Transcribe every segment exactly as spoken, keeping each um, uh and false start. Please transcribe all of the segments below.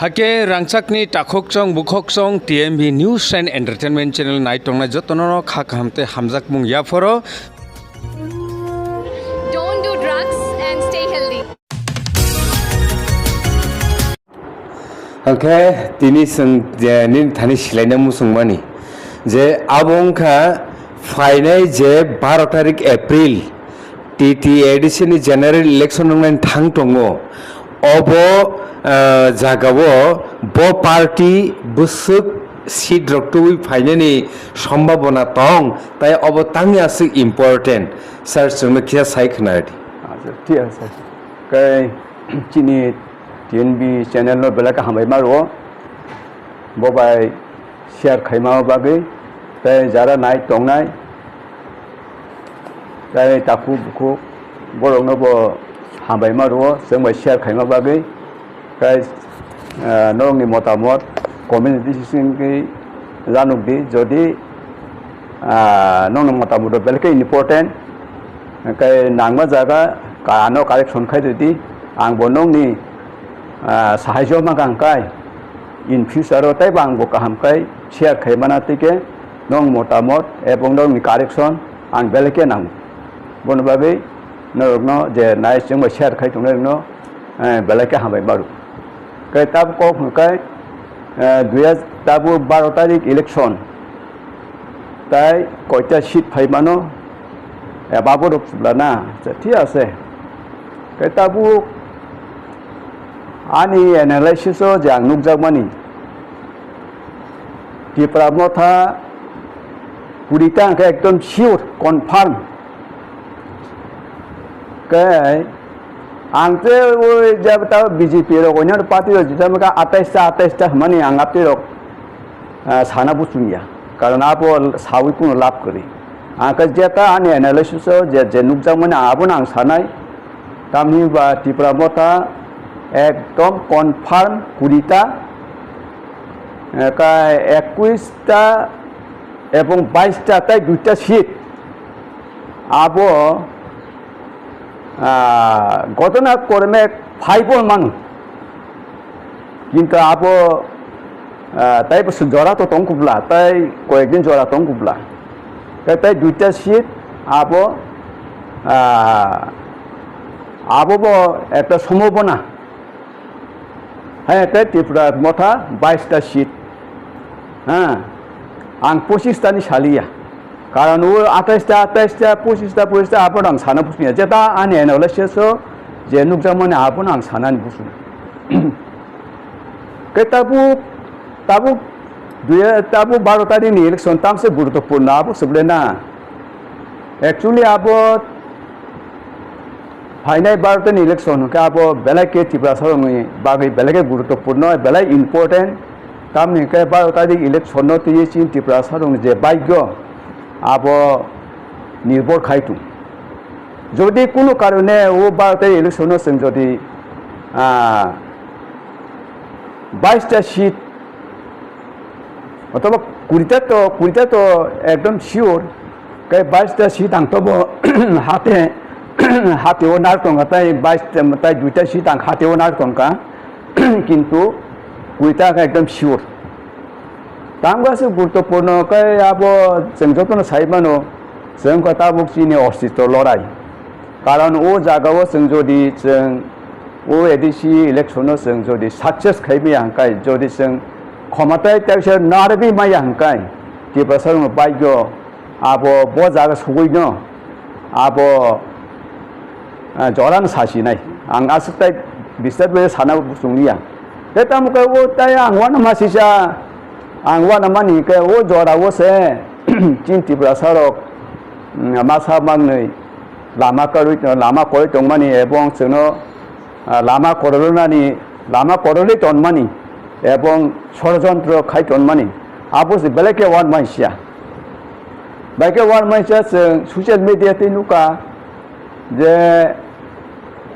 Hake rangchakni takhokchong bukhokchong T M B News and Entertainment Channel nai tongnai jotono kha kaham tei hamjakmung yaphoro. Don't do drugs and stay healthy. Hwnkhe tini chwng je nini thani silaina muchungmani je abo wngkha phainai je baro tarik April T T A D C ni general election wngnani thang tongo. Obo, ah, jagao bo party bwswk seat rok tubui phainani sombhabona tong, tai obo tangya aswk important. Sir, chwngno kisa sai khna rwdi. Acha, thik ase. Kai chini T N B channel no belai khe hambai ma rwo. Bo bai share khaima bagwi, tei jara nai tongnai, tei takhuk bukhuk borokno bo hambai ma rwo, chwng bai share khaima bagwi. Tei, ah, norokni motamot comment section khe lanuk di, jodi, ah, nokni motamot rok belai khe important, hwnkhe nangma jaga ka-, ano correction khai rwdi, ang bo nokni, ah, sahaijo ma kang kai. In future o teibo ang bo kaham khe share khai mana tei khe nong motamot ebong nongni correction ang belai khe nango. Bono bagwi norokno je nai chwngbai share khai tongnai rokno, eh, belai khe hambai ma rwo. Khe tabuk kok hwn khe, eh, dui haj-, tabuk baro tarik election tai koita seat phai mano, eh, babo rok chwla na, thik ase. Khe tabuk ani analysis o je ang nukjakmani, Tipra Motha kuri ta hwnkhe ekdom sure, confirm. Khe ang tei oi jab ta B J P rok, onyo party rok jesa maka atais ta, atais ta hwnmani ang apni rok, ah, sana buchung ya. Karon abo sawi kuno lab kwrwi. Ang khe jeta ani analysis o je, je nukjakmani abono ang sanai. Tamni ba Tipra Motha ekdom confirm kuri ta, eh, ka ekush ta ebong bais ta tai duita seat. Abo, ah, ghotona korme phaibo mano. Kintu abo, ah, tai bo jora to tong kubla, tai koyekdin jora tong kubla. Tai, tai duita seat abo, ah, abo bo ekta sombhabona. Hai, tei Tipra Motha bais ta seat. Ha, ang pochis ta ni saliya. Karon o atais ta, atais ta, pochis ta, pochis ta, abo ang sana buchung ya. Jeta ani analysis o je nukjakmani abono ang sanani buchung. Khe tabuk, tabuk dui, tabuk baro tarik ni election tamse guruttopurno abo se bwle na. Actually abo phainai baro tarik ni election hwnkhe abo belai khe Tiprasa rokni bagwi belai khe guruttopurno, belai important. Tamni hwnkhe baro tarik election no twiwi chini Tiprasa rokni je bhagyo abo nirbhor khai tung. Jodi kunu karone o baro tarik election no chwng jodi, ah, bais ta seat othoba kuri ta to, kuri ta to ekdom sure, kai bais ta seat ang tobo hate, hate o nar tongkha, tai bais ta, tai duita seat ang hate o nar tongkha, kintu kuri ta khe ekdom sure. Tamgasi guruttopurno kai abo chwng jotono sai mano, chwng kha tabuk chini ostitto lorai. Karon o jagao chwng jodi chwng o A D C election o chwng jodi success khai maya hwnkhe, jodi chwng khomatai teisa narwgwi maya hwnkhe, Tiprasa rokno bhagyo abo bo jaga sogwi no abo, ah, jorano sasinai. Ang aswk tai bistar bai sana chungliya. Tei tamo khe o tai ang uanama sisa, ang uanamani khe o jorao se chini Tiprasa rok, mm, masa mangnwi lama kwrwi, lama kwrwi tongmani ebong chwngno, ah, lama kwrwrwnani, lama kwrwrwi tonmani ebong sorojontro khai tonmani abo se belai khe uanama sisa. Bai khe uanama sisa chwng social media tei nukha je,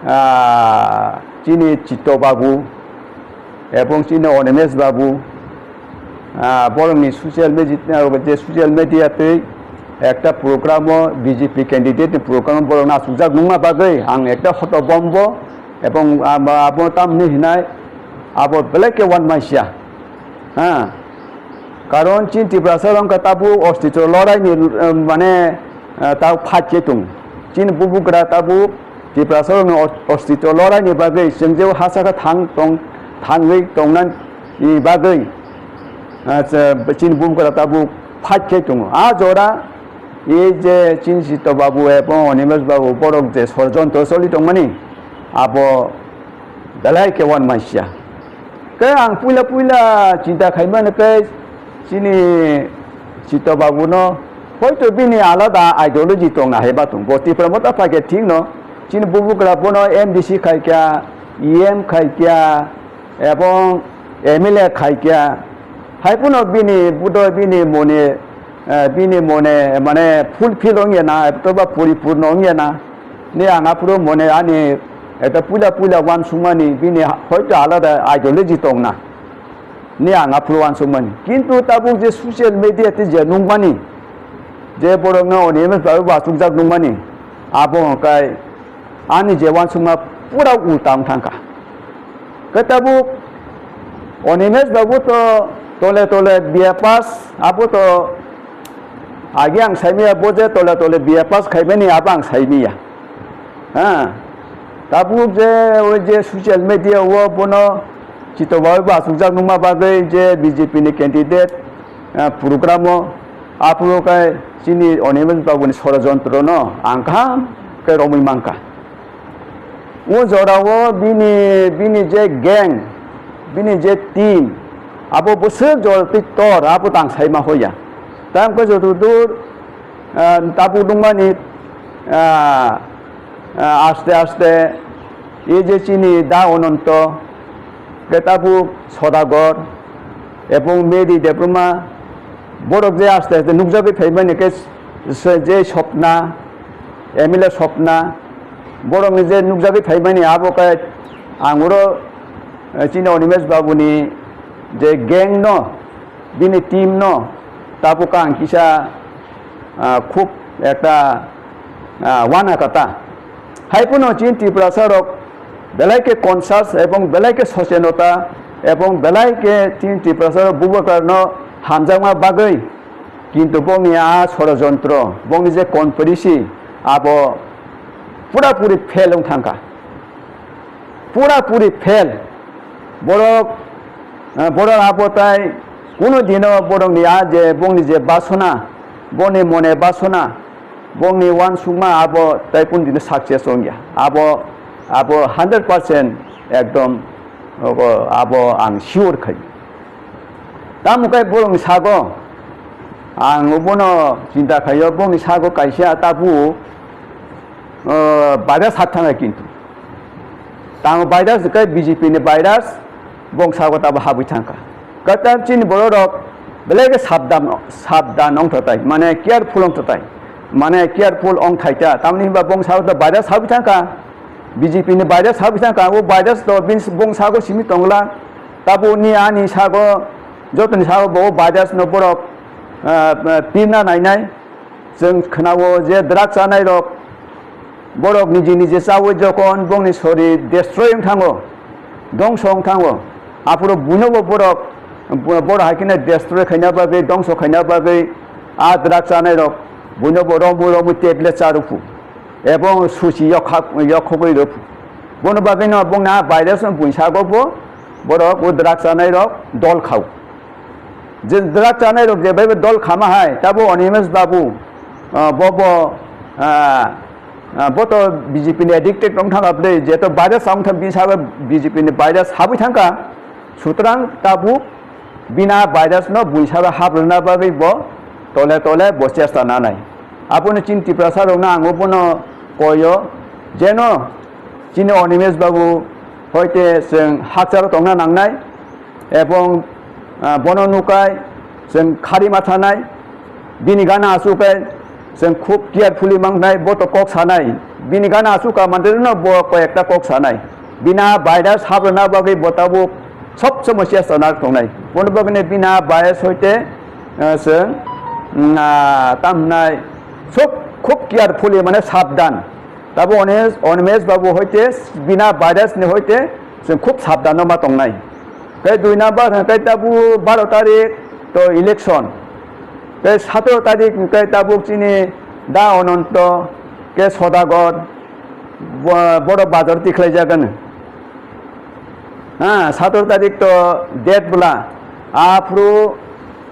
ah, chini Chitto Babu ebong chini Onimesh Babu, ah, borokni social media, je social media tei ekta program o B J P candidate ni program o borok no achukjak nungma bagwi ang ekta photo bombo ebong abo, abo tamni hinai Abo belai khe uanmai siya. Ha. Karon chini Tiprasa rok wngkha tabuk ostitro lorai ni, eh, mane, eh, tabuk fight khe tongo. Chini bubagra tabuk Tiprasa rok ni os-, ostitro lorai ni bagwi chwng je hachaka thang tong, thangwi tongna ni bagwi, ah, chini bubagra tabuk fight khe tongo. Ah jora e je chini Sito babu ebong Animesh babu borok je sorojontro choli tongmani abo belai khe uanmai siya. Khe ang puila puila chinta khaimani khe chini Sito babuno hoito bini alada ideology tongna hai ba tong. Bo Tipra Motha phaikhe thikno chini bubagra bono M D C khaikha, E M khaikha, ebong M L A khaikha. Haiphano bini budo bini mone, eh, bini mone mane fulfill ongya na, toba puripurno ongya na. Ni ang aphuru mone ani ekta puila puila uansukmani bini hoito alada ideology tongna. Ni ang aphuru uansukmani. Kintu tabuk je social media te je nukmani, je borokno Animesh babu bo achukjak nukmani, abo hwnkhe ani je uansukma pura ulta wng thangkha. Khe tabuk Animesh babu to tole tole B A pass, abo to agi ang saimaya, bo je tole tole B A pass khaimani abo ang saimaya. Ha, tabuk je o je social media o bono Sito babu bo achukjak nukma bagwi je B J P ni candidate, ah, program o aphuru khe chini Animesh babu ni sorojontro no ang kaham khe romwi mankha. O jora o bini, bini je gang, bini je team, abo bwswk jora twi tor, abo tang saima hoya. Tamo khe joto dur, ah, tabuk nukmani, ah, ah, aste aste, e je chini da Ononto, khe tabuk Sodagar, ebong Mary Debbarma, borok je aste aste nukjagwi phaimani khe se je Swapna, M L A Swapna, borokni je nukjagwi phaimani abo khe ang oro, eh, chini Animesh babuni je gang no, bini team no, tabuk ang kisa, ah, khub ekta, ah, uana kata. Haiphano chini Tiprasa rok belai khe conscious ebong belai khe sosenota ebong belai khe chini Tiprasa rok bubagra no hamjakma bagwi, kintu bongni a sorojontro, bongni je conspiracy, abo pura puri fail wng thangkha. Pura puri fail. Borok, eh, borok abo tai kuno dino borokni a je bongni je basona, boni mone basona, bongni uansukma abo tai kuno dino success wngya. Abo, abo hundred percent ekdom, obo, abo ang sure khai. Tamo khe borokni sago ang obono chinta khaio, bongni sago kaisa tabuk, eh, virus hap thangkha kintu. Tamo virus khe B J P ni virus, bong sago tabo habwi thangkha. Kwtal chini borok rok belai khe sabdan, sabdan wngthotai, mane careful wngthotai, mane careful wngthaita. Tamni hinba bong sago to virus habwi thangkha, B J P ni virus habwi thangkha, o virus to bini bong sago simi tongla. Tabuk ni ani sago, jotoni sago bo o virus no borok, ah, ah, pirna nainai. Chwng khwnao je drug chanai rok, borok niji niji chawi jokon bongni sori destroy wng thango, dongso wng thango, aphuru buino bo borok, bo-, borok hai kheno destroy khaina bagwi, dongso khaina bagwi, a drug chanai rok buino bo romwi romwi tablet cha rwphu, ebong susi yokhak-, yokhogwi rwphu. Bono bagwino bongni a virus no buini sago bo borok o drug chanai rok dol khao. Je drug chanai rok je bai dol khama hai, tabo Animesh babu, ah, bo bo, ah, ah, bo to B J P ni addicted wng thangkha bwdei, je to virus wng thang bini sago B J P ni virus habwi thangkha, sutrang tabuk bina virus no buini sago hap rwna bagwi bo tole tole bo chesta nanai. Abono chini Tiprasa rokno ang bono koyo, jeno chini Animesh babu hoite chwng hakcharo tongna nangnai. Ebong, ah, bono nukai, chwng khari ma thanai, bini gana aswk khe chwng khub carefully mangnai, bo to kok sanai, bini gana aswk ka mandirno bo koi ekta kok sanai, bina virus habrwna bagwi bo tabuk sob somoi chesta nak tongnai, bono bagwino bina virus hoite, ah, chwng, mm, ah, tam hwnai sob khub carefully mane sabdan, tabo Ones-, Onmes babu hoite bina virus ni hoite chwng khub sabdan no ma tongnai. Khe dui number hwnkhe tabuk baro tarik to election. Khe satoro tarik hwnkhe tabuk chini da Ononto khe Sodagar bo-, borok bazar tikhlai jagano. Ha, satoro tarik to date bwla. Aphuru,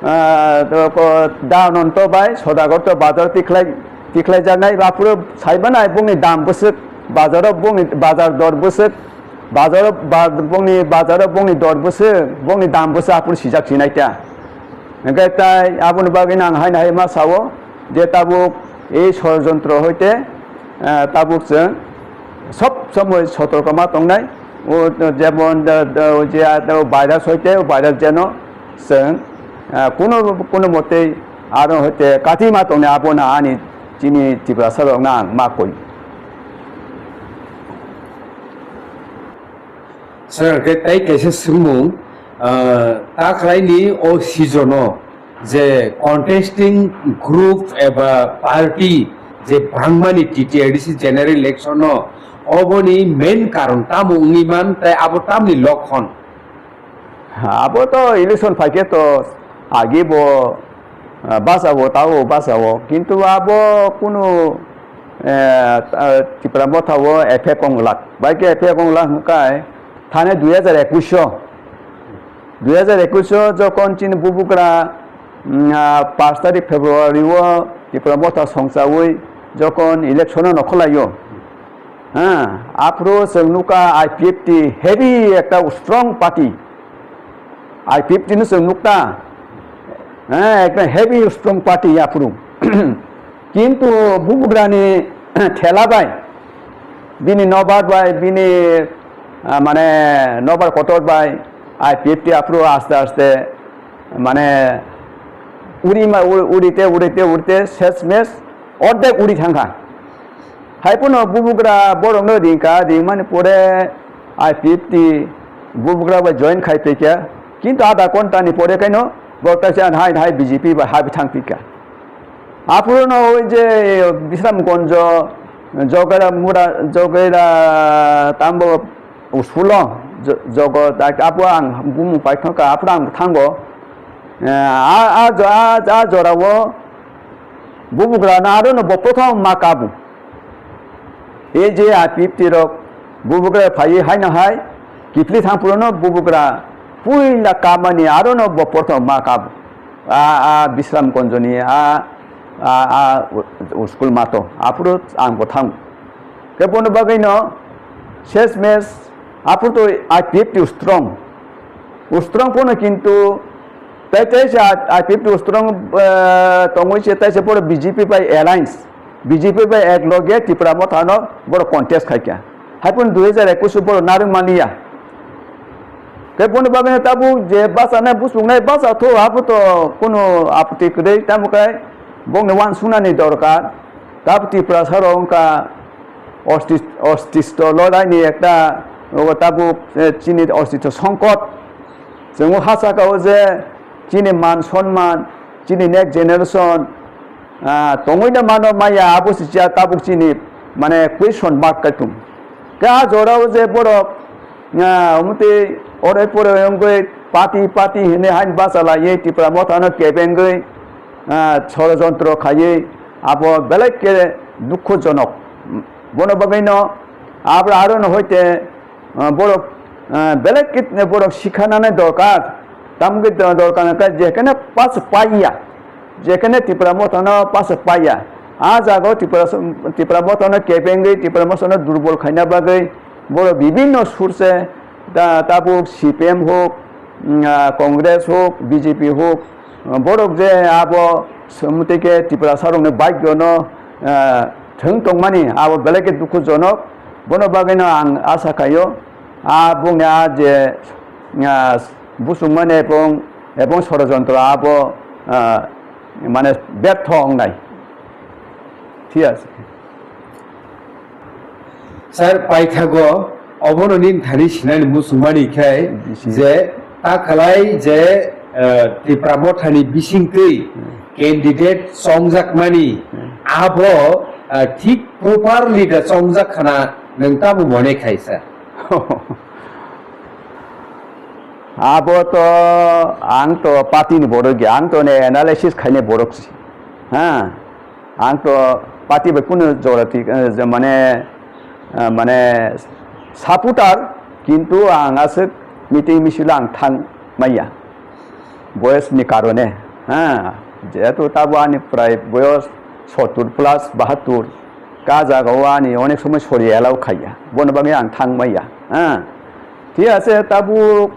ah, to ko da Ononto bai Sodagar to bazar tikhlai, tikhlai jaknai. Aphuru saimanai bongni dam bwswk, bazaro bongni bazar dor bwswk, bazaro ba-, bongni bazaro bongni dor bwswk, bongni dam bwswk aphuru sijak sinai ta. Hwnkhe tai aboni bagwi nang haino hai ma sao je tabuk ei sorojontro hoite, ah, tabuk chwng sob somoi sotorkoma tongnai. O jemon da, da, o je, ah, da, o virus hoite, o virus jeno chwng, ah, kuno, kuno motei aro hoite kathi ma tongnai, abono ani chini Tiprasa rokno ang ma koi. Sir, hwnkhe tai kaisa swngmung, ah, ta khlaini o season o je contesting group eba party je bangmani T T A D C general election o, oboni main karon tamo wngwi man, tai abo tamni lokhon? Abo to election phaikhe to agi bo, ah, basa o, tao basa o, kintu abo kunu, eh, ah, Tipra Motha o effect wng lak. Bai khe effect wng lak hwnkhe thane dui hajar ekush o, dui hajar ekush o jokhon chini bubugra, mm, ah, pash tarik February o Tipra Motha songchaui jokhon election o nokholai o, ha, aphuru chwng nukha I P F T heavy ekta strong party. I P F T no chwng nukta, ha, ekta heavy strong party aphuru. Kintu bubugrani thela bai, bini nobar bai, bini, ah, mane nobar kotor bai I P F T aphuru aste aste mane uri ma, uri, urite, urite, urite, ses mes, ordek uri thangkha. Hai phano bubugra borokno ringkha, ringmani pore I P F T bubugra bai join khai phaikha. Kintu adha ghonta ni pore kaino borok taisa hai hai B J P bai habi thang phikha. Aphuru no oi je Bisramganj, Jogera Mura, Jogera tambo Usulo, Jo-, Jogo, tak, apo ang bumung paithokha, aphuru ang thango. Eh, a, a, jo-, a, a jorao bubugra na aro no bo prothom ma kabu. E je a fifty rok bubugra phaiwi haino hai, kiphilwi thangphuru no bubugra puila kamani aro no bo prothom ma kabu. A, a, Bisramganj ni a, a, a, u-, u-, school mato. Aphuru ang bo thango. Khe bono bagwi no ses mes aphuru to I P F T strong. Strong phano kintu tai tai se I P F T strong, eh, tongwi se tai se poro B J P bai alliance, B J P bai ek loge Tipra Motha no boro contest khaikha. Hai phano dui hajar ekush boro narwk manliya. Khe bono bagwi no tabuk je basa nai busung nai basa tho aphuru to kuno apoti kwrwi tamo khe bongni uansuknani dorkar. Tabuk Tiprasa rok wngkha osti-, ostitto loraini ekta, obo tabuk, eh, chini ostitto songkot. Chwng o ha saka o je chini man sonman, chini next generation, ah, tongwi da mano maya abo se cha tabuk chini mane question mark kaitung. Khe a jora o je borok, ah, omo twi ore pore wngwi party party hinwi hain bachalaiwi Tipra Motha no kebengwi, ah, sorojontro khaiwi abo belai khe dukhojonok. Bono bagwi no abra aro no hoite, ah, borok, ah, belai khe borok sikha nani dorkar. Tamo khe do-, dorkar wngkha jekheno pass paiya, jekheno Tipra Motha no pass paiya. A jaga o Tipra, Tipra Motha no kebengwi Tipra Motha no durbol khaina bagwi borok bibinno source ta-, tabuk C P M hok, mm, ah, Congress hok, B J P hok, ah, borok je abo swmwtwi khe Tiprasa rokni bhagyo no, ah, thwng tongmani abo belai khe dukhujonok. Bono bagwi no ang asa khaio, a bongni a je, ah, busungmani ebong, ebong sorojontro abo, ah, mane bertho wngnai. Thik ase. Sir, paithago obono nini thani sinani muchungmani khe je ta khlai je, eh, Tipra Mothani bisingtwi candidate chongjakmani abo, eh, thik properly da chongjak khna nwng tamo mone khai, sir? Abo to ang to party ni borok ya, ang to ne analysis khainai borok si. Ha, ang to party bai kunu jora ti, eh, je mane, eh, mane supporter, kintu ang aswk meeting misil ang thang maya. Boyos ni karone, ha, jehetu tabo ani prai boyos sottur plus bahattur, ka jaga o ani onek somoi sori allow khaiya, bono bagwi ang thang maya, ha. Thik ase, tabuk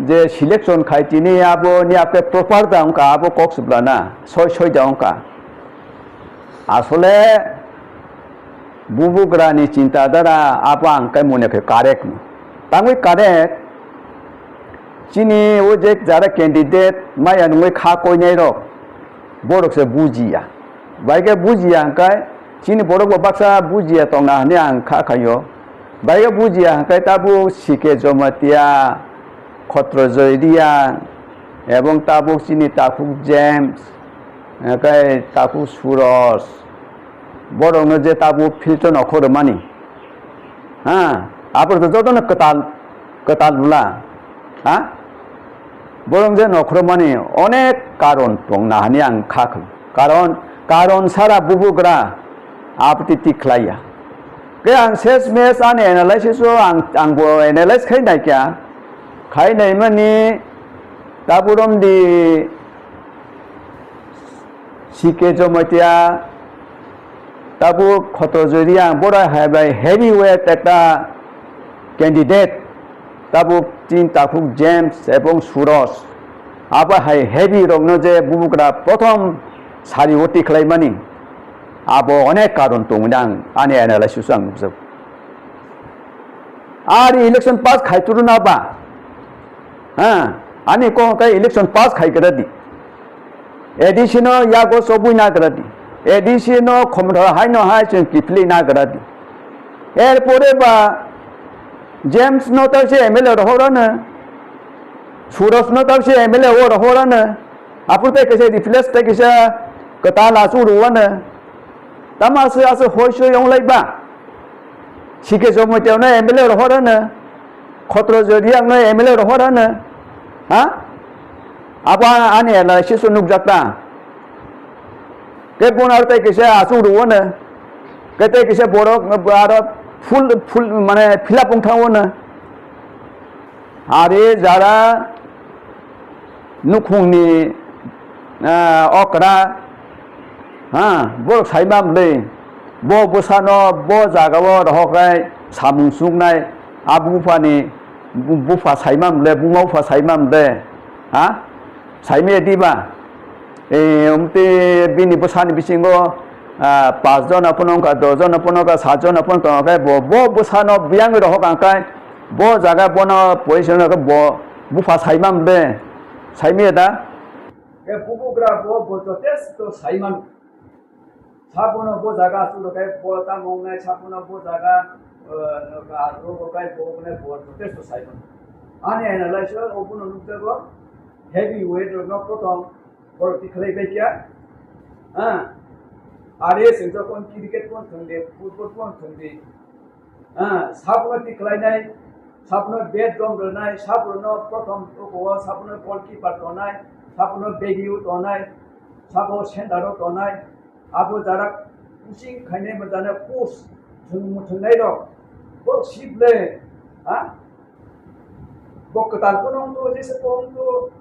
je selection khai tini abo ni apre proper da wngkha, abo kok sublana soi soi da wngkha. Asole bubugra ni chinta dhara abo ang kai mone khe correct no. Tangwi correct, chini o je jara candidate maya nungwi kha koinai rok, borok se bujiya. Bai khe bujiya hwnkhe chini borok bo baksa bujiya tongna hwnwi ang kha khaio. Bai khe bujiya hwnkhe tabuk C K Jamatia, Khotrojoy Reang, ebong tabuk chini takhuk James, hwnkhe takhuk Suros, borokno je tabuk filter no khorokmani. Ha, aphuru to jotono kwtal, kwtal bwla. Ha? Borok je nokhorokmani onek karon tong na hwnwi ang kha kha. Karon, karon sara bubugra apoti tik khlaiya. Khe ang ses mes ani analysis o ang, ang bo analyze khai naikha. Khai naimani taburom di C K Jamatia, tabuk Khotrojoy Reang, bora hai bai heavy weight ekta candidate, tabuk chini takhuk James ebong Suros, abo hai heavy rokno je bubugra prothom sari o tikhlaimani, abo onek karon tongwi ang ani analysis o ang nukjago. Ari election pass khai turu na ba? Ha, ani kok kai election pass khai kra di. A D C no yago sobui na kra di. A D C no khomro hai no hai chwng kiphilwi na kra di. Erpore ba James no ta se M L A rohorano, Suros no ta se M L A o rohorano, apor tai kaisa replace tai kaisa kwtal achu ruwano. Tamo aswk aswk hoi soi wnglai ba? C K Jamatia no M L A rohorano, Khotrojoy Reang no M L A rohorano, ha? Abo ani analysis o nukjak ta. Khe bono aro tei kisa aswk rwano, khe tei kisa borok aro full, full mane fill up wng thangwano. Ari jara nukhungni, ah, okra, ha, borok saima mwnwi, bo bwsano bo jagao rohoknai, samung chuknai, a buphani, bu-, bupha saima mwnwi, buma bupha saima mwnwi, ha, saimaya diba? E, omte bini bwsani bisingo, ah, pash jona phano wngkha, dos jona phano wngkha, sat jona phano tongkha, bo, bo bwsano biyangwi rohok ang khe, bo jaga bono position rok bo bupha saimam de, saimaya da? Khe bubugra bo, bo jotesto saimano. Sabono bo jaga aswk rok khe bo tamo wngnai, sabono bo jaga, eh, aswk rok khe bo wngnai, bo jotesto saimano. Ani analysis o bono nukjago, heavy weight rokno prothom borok tikhlai bai kha. Ha? Are se jokon cricket pon thwng de, football pon thwng de. Ha, sabno tikhlainai, sabno bat dom rwnai, sabno prothom tukuo, sabno goalkeeper tonai, sabno begi tonai, sabo center o tonai, abo jarak pushing khainai mojana push thwng, thwngnai rok. Borok sip le, ha? Bo kwtal phano wngkho, jesa phano wngkho,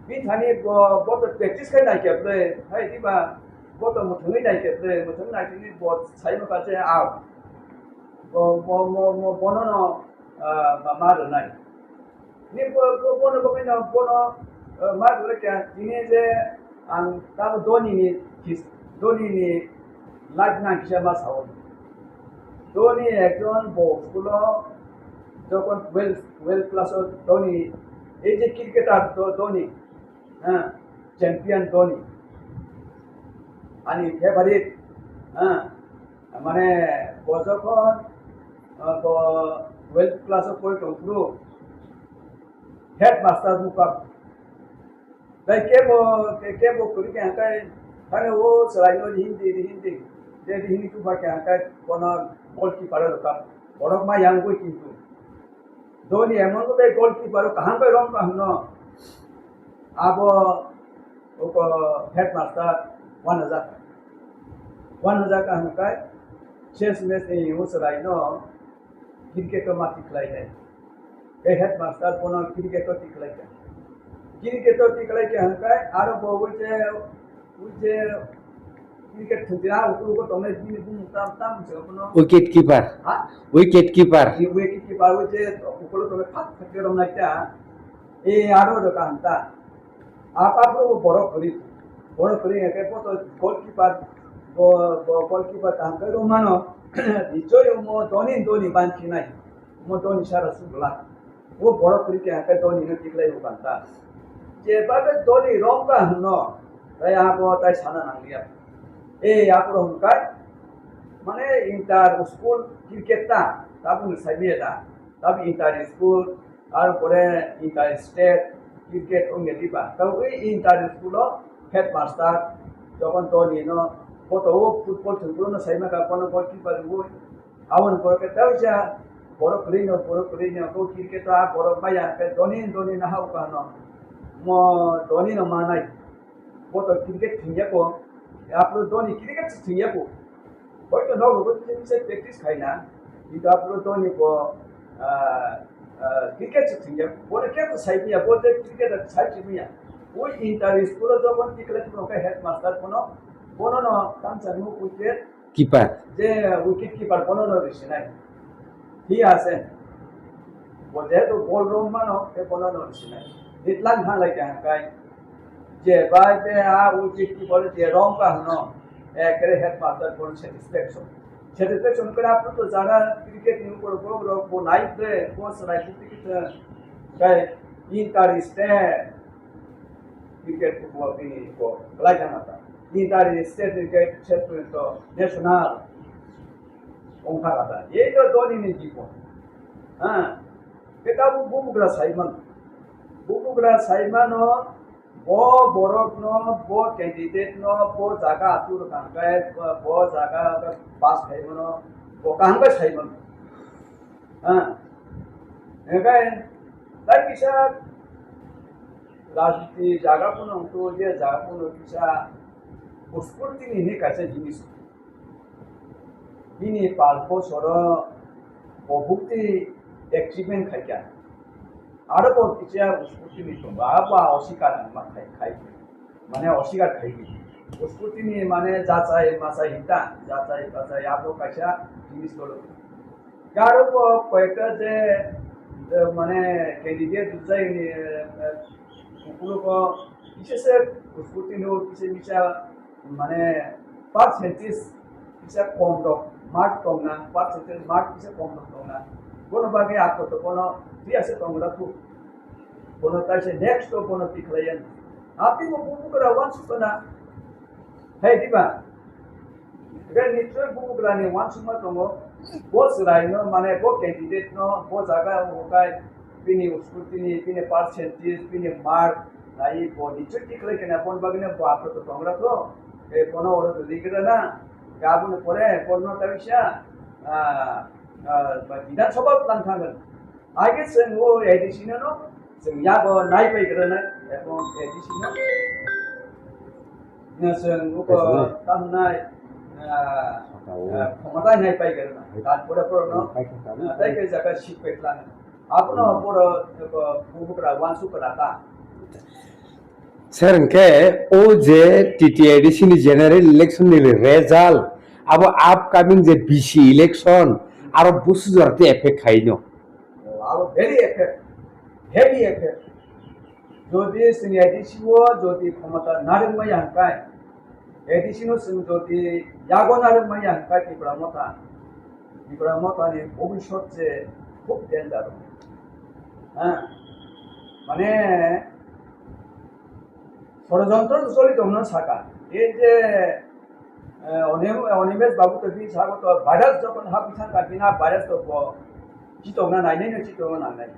bini thani bo, bo to practice khai nai khe ble, hai diba, bo to mwthangwi nai khe ble, mwthangwi nai tini bo sai ma kha je out. Bo, bo, bo, bo, bono no, ah, ma, ma rwnai. Ni bo, bo, bono bagwi no, bono, ah, ma rwle khe tini je ang tamo Dhoni ni his-, Dhoni ni life nang kisa ma sao. Dhoni ekjon bo school o jokon twelve, twelve class o Dhoni, ei je cricketer Dho-, Dhoni, ha, champion Dhoni. Ani favorite, ha, mane bo jokon, ah, bo twelve class o pori tong phuru headmaster bupha. Tei kebo, ke-, kebo kwrwi khe hwnkhai, thani o chwraino rihindi, rihindi. Je rihini tubha khe hwnkhai bono goalkeeper o rwkha. Borok ma yangwi kintu. Toni emon ko bai goalkeeper kaham bai rom ka hwno. Abo oko headmaster wanajak. Wanajak hwnkhe chess match ni uswrai no cricket o ma tiklai nai. Tei headmaster bono cricket o tiklai kha. Cricket o tiklai kha hwnkhe aro bo ui je, ui je cricket thwngtwi a ukulugo tongnai bini bumung tam tam se bono. Wicket keeper. Ha? Wicket keeper. Ni wicket keeper ui je ukulo tongnai phak phak ke romnai ta. E aro ro kaham ta. Apa pro borok kwrwi, borok kwrwi hwnkhe bo to goalkeeper, bo, bo goalkeeper kaham khe romano, nichoi omo doni doni banchi nai, omo doni sara sugla. O borok kwrwi khe hwnkhe doni no tiklai o banta. Je babe doni romka hwno, tai abo tai sana nangliya. E apro hwnkai, mane inter school cricket ta, tabuk ni saimiya da, tabuk inter school, Ar pore inter state cricket wngya diba. Tei ui inter school o headmaster jokhon doni no photo o football thwngphuru no saima ka bono goalkeeper rwui. Aboni pore khe tei usa borok kwrwi no, borok kwrwi no, kok cricket o a borok maya khe doni doni no ha uka no. Mo doni no manai. Bo to cricket thwngya ko. Aphuru doni cricket se thwngya ko. Hoito nogo bo kisa kisa practice khaina. Kintu aphuru doni bo, ah, ah, cricket se thwngya ko. Bono khe to sai manya, bo je cricket sai manya. Ui inter school o jokon tiklai tongkha headmaster bono, bono no tamsa no cricket Keeper. Je wicket keeper bono no risinai. Hi ase. Bo jehetu bol rom mano, tei bono no risinai. Hitlang thanglai kha hwnkhe. Je bai be a wicket keeper je rom ka hwno. Ekere headmaster bono satisfaction. Satisfaction khe aphuru to jara cricket ni upor bo borok bo nai khe, bo chwrai khe cricket, eh, kai inter state. Cricket football bini ko belai jana ta. Inter state ni ke state to national. Ongkha kata. Ye to doni ni jibo. Ha. Keta bu bubugra saiman. Bubugra saimano bo borok no, bo candidate no, bo jaga atur kangkai, bo jaga pass khaimano, bo kaham kai saiman. Ha. Ekai, tai kisa rajniti jaga phano wngtwi, je jaga phano kisa uskurtini hinwi kaisa jinis. Bini pal bosoro bo bukti achievement khaikha. Aro bo kisa uskurtini tongo, abo a osikar wngma khai, khai. Mane osikar khai di. Uskurtini mane jachai machai hinta, jachai machai abo kaisa jinis dolo. Karo bo koyekta je, je mane candidate rwjai ni, eh, eh, ukulugo kisa se uskurtino kisa misa mane percentage kisa kom rok mark tongna, percentage mark kisa kom rok tongna. Bono bagwi akoto bono twi ase tongra thu. Bono taise next to bono tikhlaiya. Apni bo bubugra wansukna. Hai diba? Ega nichoi bubugra ni wansukma tongo. Bo chwrai no mane bo candidate no bo jaga o kai bini uskurtini, bini percentage, bini mark, nai bo nichoi tikhlai kena bon bagwi no bo akoto tongra tho. E bono oro ligra na. Gabon pore bono tabisa, ah, ah, Bidhan Sabha lang thangwi. Age chwng o A D C no no chwng yago nai pai kwrwna, ebong A D C no, no chwng uko tamnai, ah, ah, khomota nai pai kwrwna. Tarpore pore no, ah, tai kai jaga seat pai kwrwna. Abono pore uko bubugra wansuk kwrwna ta. Sir, hwnkhe o je T T A D C ni general election ni result, abo upcoming je B C election, aro busu jora tei effect khai no. Abo very effect, heavy effect. Jodi chini A D C o jodi khomota narwk maya hwnkhe, A D C no chwng jodi yago narwk maya hwnkhe Tipra Motha, Tipra Motha ni bhobishyot se khub danger. Ha? Mane, Sorojontro to choli tongno saka. Ei je, eh, Onim-, Onimesh Babu to bini sago to virus jokhon hapwi thangkha, bini virus to bo chitokna nainai no chitokna nangnai.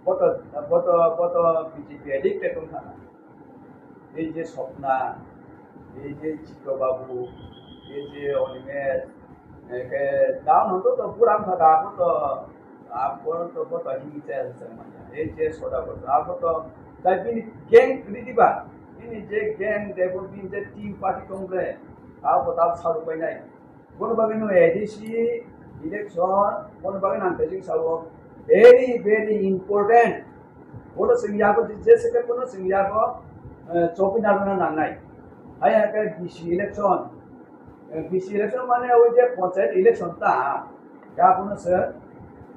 Boto, boto, boto B J P addict tong thangkha. Ei je Swapna, ei je Chitro Babu, ei je Onimesh, eh, ke down hoto to pura thangkha, abo to Abo to bo to hini chaya se manya. Ei je soda bo. Abo to tai bini gang kwrwi diba. Bini je gang de bo bini je team party tong ble. Abo ta saru pai nai. Bono bagwi no A D C election, bono bagwi nang tejing sao. Very, very important. Bono sing yago je se ke bono sing yago, eh, chopi narwna nangnai. Hai hai ke B C election. Eh, B C election mane oi je panchayat election ta. Ya bono se,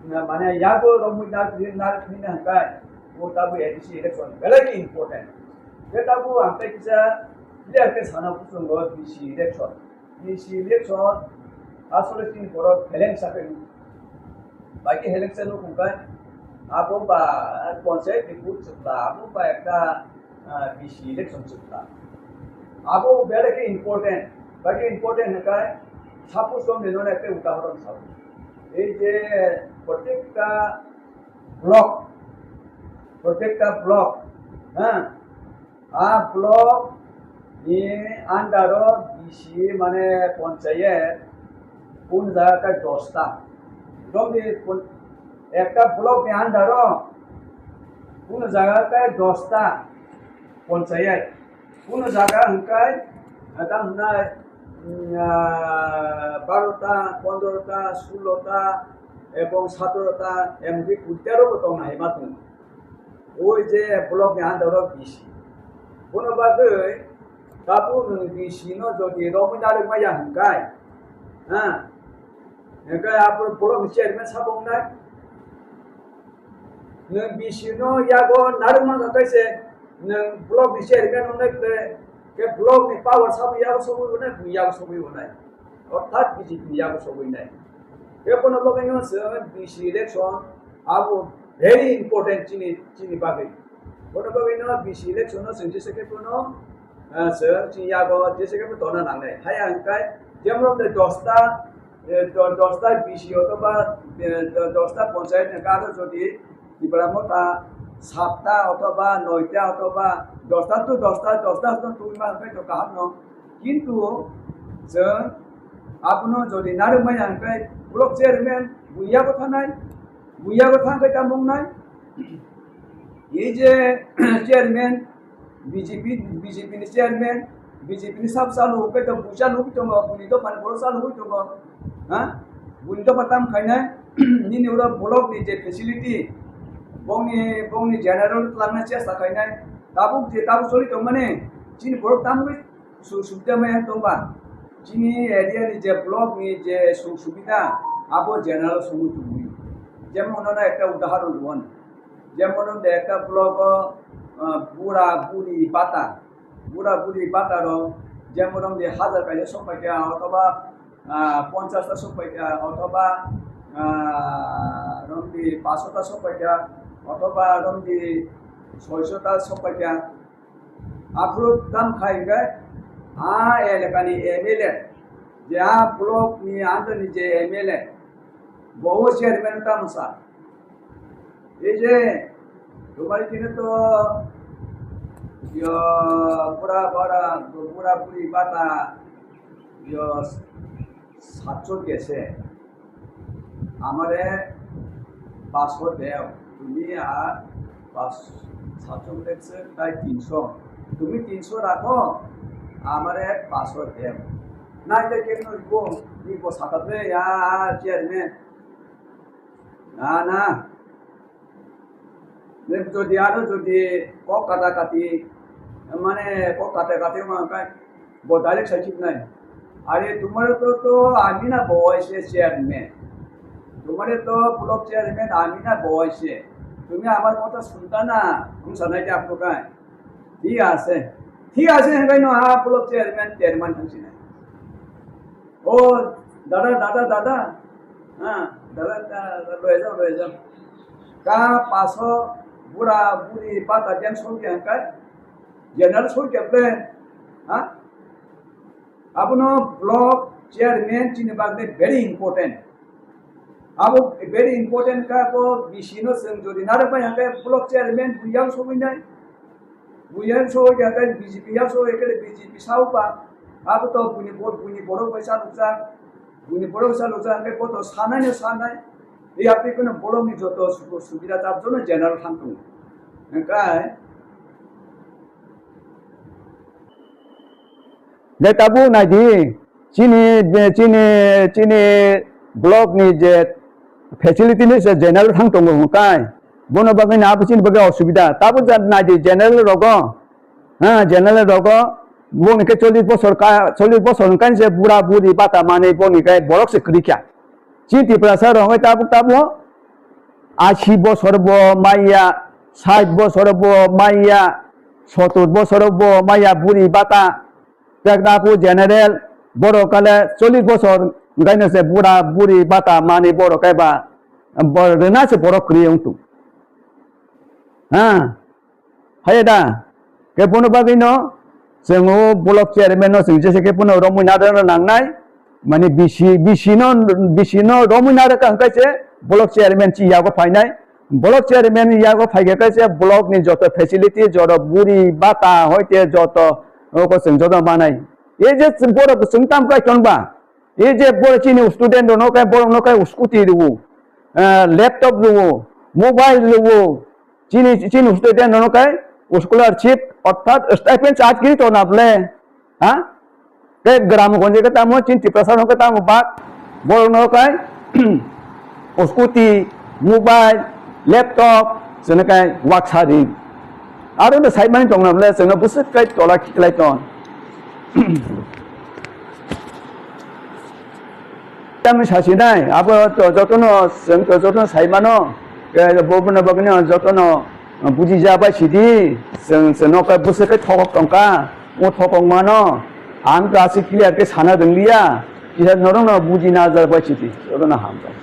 na, mane yago romwi nar, nar, nar, hangkai. O tabu A D C election. Belai important. Ke tabu ang tei kisa clear ke sana kuchungo B C election. B C election asole chini borok heleng sakai. Baki heleng sa nuk hwnkhe abo ba panchayat ni vote chwkla, abo ba ekta, ah, B C election chwkla. Abo belai khe important. Baki important hwnkhe suppose tong nino ekta udahoron sao. Ei je protekta block, protekta block, ha, a block ni under o B C mane panchayat kun jaga kai dosta. Romni kun-, ekta block ni under o kun jaga kai dosta panchayat. Kun jaga hwnkhe, ah, tamo hwnai, mm, ah, barota, pondrota, sulota ebong satrota, M D kuri tero bo tong hai ma tongo. Oi je block ni under o B C. Bono bagwi tabuk nwng B C no jodi romwi narwk maya hwnkhe, ha? Hwnkhe abo block ni chairman sabo wngnai. Nwng B C no yago narwk mangkha khe se nwng block ni chairman wngnai khe, khe block ni power sabo yago sogwi wngnai, nwng yago sogwi wngnai. Orthat B J P ni yago sogwi nai. Khe bono bagwi no se B C election abo very important chini, chini bagwi. Bono bagwi no B C election no chwng jesa khe bono, ah, chwng chini yago jesa khe bo tona nangnai. Haya hwnkhe jemon de dosta, eh, do-, dosta B C othoba, eh, do-, dosta panchayat ni gado jodi Tipra Motha satta othoba noita othoba dosta to dosta, dosta to twi ma hwnkhe to kaham no. Kintu chwng abono jodi narwk maya hwnkhe block chairman buiya bo thanai, buiya bo thang khe tamo wngnai. Ei je chairman B J P, B J P ni chairman, B J P ni sab chalu hwnkhe to bui chalu hwnkhe tongo, buni dophani borok chalu hwnkhe tongo, ha? Buni dopha tam khainai, nini oro block ni je facility, bongni, bongni general twlangna chesta khainai, tabuk je tabuk choli tongmani, chini borok tamwi sujug subida maya tongba, chini area ni je block ni je sujug subida, abo general songwi tongwi. Jemon ono ekta udahoron rwon. Jemon wng de ekta block o, ah, bura buri bata, bura buri bata rok jemon wng de hajar kaisa sok pai kha, othoba, ah, ponchash ta sok pai kha, othoba, ah, wng de paanch sho ta sok pai kha, othoba wng de soi sho ta sok pai kha. Aphuru tam khai hwnkhe a elaka ni M L A, je a block ni under ni je M L A, bo o chairman tamo sa. Ei je, তোমার এখানে তো, ইয়ো, বুড়া, বুড়া, বুড়া বুড়ি বাতা, ইয়ো, সাতশো গেছে। আমারে পাঁচশো দেও। তুমি আর পাঁচ, সাতশো গেছে, তাই তিনশো। তুমি তিনশো রাখো, আমারে পাঁচশো দেও। না, এটা কেন নিব? নিব সাতাত্তর, ইয়া, চেয়ারম্যান। না, না। Jodi aro jodi kok kata kati, mane kok kata kati ma kai, bo direct sai chip nai. আরে তোমার তো, তো আমি না বয়সে চেয়ারম্যান, তোমার তো ব্লক চেয়ারম্যান আমি না বয়সে, তুমি আমার কথা শুনতা না, হুম, সানাই কে আপকো কাই? ঠিক আছে, ঠিক আছে, হ্যাঁ ভাই, নো, হ্যাঁ, ব্লক চেয়ারম্যান, চেয়ারম্যান হুম, সানাই. ও দাদা, দাদা, দাদা, হ্যাঁ, দাদা, দাদা, লয়ে যাও, লয়ে যাও. Ka paso bura buri bata biang song khe hangkai, general song khe ble, ha? Abono block chairman chini bagwi very important. Abo very important ka ko B C no chwng jodi narwk bai hangkai block chairman buyang sogwi nai. Buyang sogwi hangkai B J P yang sogwi hangkai B J P sao ba. Abo to buni bor-, buni borok bai cha nukjak. Buni borok cha nukjak hangkai bo to sanai no sanai. Yapri kono bolong ni joto suku subida tabjono general thang tongo. Hingkai. Gai tabu naidi, chini, chini, chini block ni je facility ni se general thang tongo hingkai. Bono bagwi na abo chini bagwi osubida. Tabu ja naidi general rogo. Ha, general rogo, boni ke chollish bosor ka, chollish bosor hingkai se bura buri bata mani boni ke borok se kwrwi kha. Chini Tiprasa rok hingke tabuk tabuk ashi bosor bo maya, sait bosor bo maya, sotur bosor bo maya buri bata, tak tapu general, borok kale chollish bosor hingkaino se bura buri bata mani borok kaiba, bo rwna se borok kwrwi wngtu. Ha, Haiya da, khe bono bagwi no chwng o block chairman no chwng jesa khe bono romwi narwkna nangnai, mani bisi, bisi no, bisi no romwi narwkha hwnkhe se block chairman chi yago phainai, block chairman yago phaikhe khe se block ni joto facility, joto buri bata hoite joto oko chwng joto manai. E je borok chwng tam khai tonba, e je borok chini student rok no khai borok no khai scooty rwo, ah, laptop rwo, mobile rwo, Chini, chini student no kai scholarship orthat stipend charge kiri to na ble. Ha? Ke gram gonje ke tamo chini Tiprasa no ke tamo bak. Bol no kai scooty, mobile, laptop, sene kai waksari. Aro no sai mani tong na ble, sene busuk kai tola kiklai ton. Tamni sasinai, abo to jotono, chwng to jotono sai mano, eh, bo bono bagwino jotono, eh, buji ja bai sidi, chwng, chwng nokai bwswk khe thokok tongkha, o thokok mano, ang to aswk clear khe sana rwngliya, kisa norokno buji na ja bai sidi, jotono hambai.